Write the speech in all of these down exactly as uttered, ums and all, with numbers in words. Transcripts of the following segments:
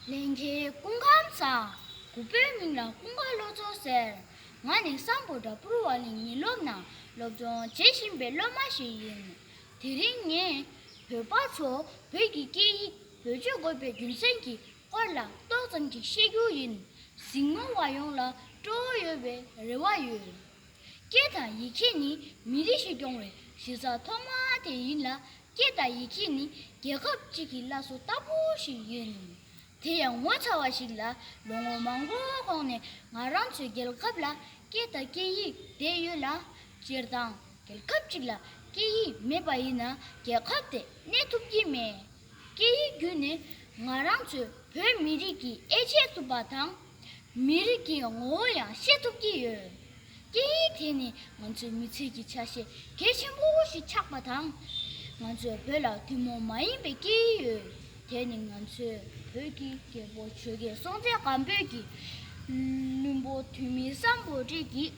ལྷན་རྒྱས་སྐུ་ཁམས་བཟང་། གུས་པའི་མིང་ལ་ཀུན་དགའ་བློ་ཚོགས་ཟེར། ང་ནི་སམ་བྷོ་ཊ་པུར་བ་ལིང་ཉིན་སློབ་ནང་སློབ་སྦྱོང་བྱེད་བཞིན་པའི་སློབ་མ་ཞིག་ཡིན། དེ་རིང་ངས་བོད་པ་ཚོ་བོད་ཀྱི་སྐད་ཡིག་བེད་སྤྱོད་དགོས་པའི་རྒྱུ་མཚན་གྱི་སྐོར་ལ་ཏོག་ཙམ་ཅིག་བཤད་རྒྱུ་ཡིན། གཟིགས་མོ་བ་ཡོངས་ལ་སྤྲོ་བོ་ཡོད་པའི་རེ་བ་ཡོད། སྐད་དང་ཡིག་ཆ་ནི་མི་རིགས་ཤིག་སྐྱོང་བའི་གཞི་རྩ་ཐོག་མ་དེ་ཡིན་ལ། སྐད་དང་ཡིག་ཆ་ནི་རྒྱལ་ཁབ་ཅིག་གི་བླ་སྲོག་ལྟ་བུ་ཞིག་ཡིན། དེ་ཡང་ངོ་ཚ་བ་ཞིག་ལ། ལོ་ངོ་མང་པོ་གོང་ནས་ང་རང་ཚོའི་རྒྱལ་ཁབ་ལ་སྐད་དང་སྐད་ཡིག་བསྡད་ཡོད་ལ། སྤྱིར་བཏང་རྒྱལ་ཁབ་ཅིག་ལ་སྐད་ཡིག་མེད་པ་ཡིན་ན་རྒྱལ་ཁབ་དེ་གནས་ཐུབ་ཀྱི་མེད། སྐད་ཡིག་བརྒྱུད་ནས་ང་རང་ཚོས་བོད་མི་རིགས་ཀྱི་དབྱེ་འབྱེད་ཐུབ་པ་དང་། མི་རིགས་ཀྱི་ངོ་བོ་ཡང་ཤེས་ཐུབ་ཀྱི་ཡོད། སྐད་ཡིག་དེ་ནི་ང་ཚོའི་མི་ཚེ་གི་ཆ་ཤས་གལ་ཆེན་པོ་ཞིག་ཆགས་པ་དང་། ང་ཚོའི་བོད་ལ་ཐུན་མོང་མ་ཡིན་པའི་སྐད་ཡིག་ཡོད། དེ་ནི་ང་ཚོའི་བོད་ཀྱི་རྒྱལ་པོ་ཆོས་རྒྱལ་སྲོང་བཙན་སྒམ་པོས་ཀྱིས་བློན་པོ་ཐོན་མི་སམ་བྷོ་ཊས་ཀྱིས་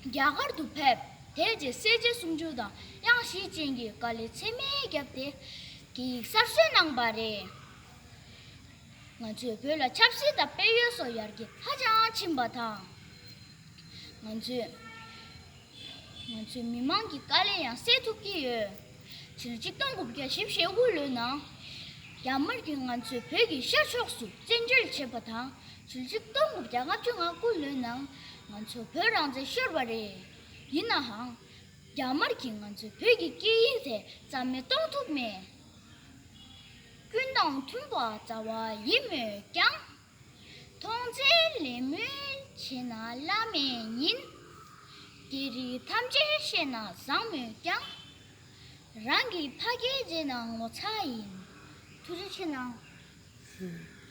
རྒྱ་གར་དུ་ཕེབས། དེ་རྗེས་སྲས་བཅས་སུམ་ཅུ་དང་གཡང་གཞིས་ཅན་གྱི་དཀའ་ལས་ཚད་མེད་བརྒྱབ་སྟེ་སྐད་ཡིག་གསར་བཟོ་གནང་བ་རེད། ང་ཚོའི་བོད་ལ་ཆབ་སྲིད་དང་དཔལ་ཡོན་སོགས་ཡར་རྒྱས་ཧ་ཅང་ཕྱིན་པ་དང་། ང་ཚོས་ང་ཚོའི་མི་མང་གི་དཀའ་ལས་ཡང་སེལ་ཐུབ་ཀྱི་ཡོད། ཕྱི་ལོ་ཆིག་སྟོང་དགུ་བརྒྱ་བཞི་བཅུ་ཞེ་དགུ་ལོའི་ནང་རྒྱ་དམར་གྱིས་ང་ཚོའི་བོད་ཀྱི་ཤར་ཕྱོགས་སུ་བཙན་བྱོལ་བྱས་པ་དང་། ཕྱི་ལོ་ཆིག་སྟོང་དགུ་བརྒྱ་ལྔ་བཅུ་ང་དགུ་ལོའི་ནང་ང་ཚོ་བོད་རང་བཙན་ཤོར་བ་རེད། ཡིན་ནའང་། རྒྱ་དམར་གྱིས་ང་ཚོའི་བོད་ཀྱི་སྐད་ཡིག་དེ་རྩ་མེད་གཏོང་ཐུབ་མེད། ཀུན་དང་མཐུན་པ་རྩ་བ་ཡིན་མོད་ཀྱང་། མཐོང་ཚད་ལད་མོ་བྱས་ན་བླ་མེད་ཡིན། སྐད་རིགས་ཐམས་ཅད་ཤེས་ན་བཟང་མོད་ཀྱང་། རང་གི་ཕ་སྐད་བརྗེད་ན་ངོ་ཚ་ཡིན། ཐུགས་རྗེ་ཆེ་གནང་།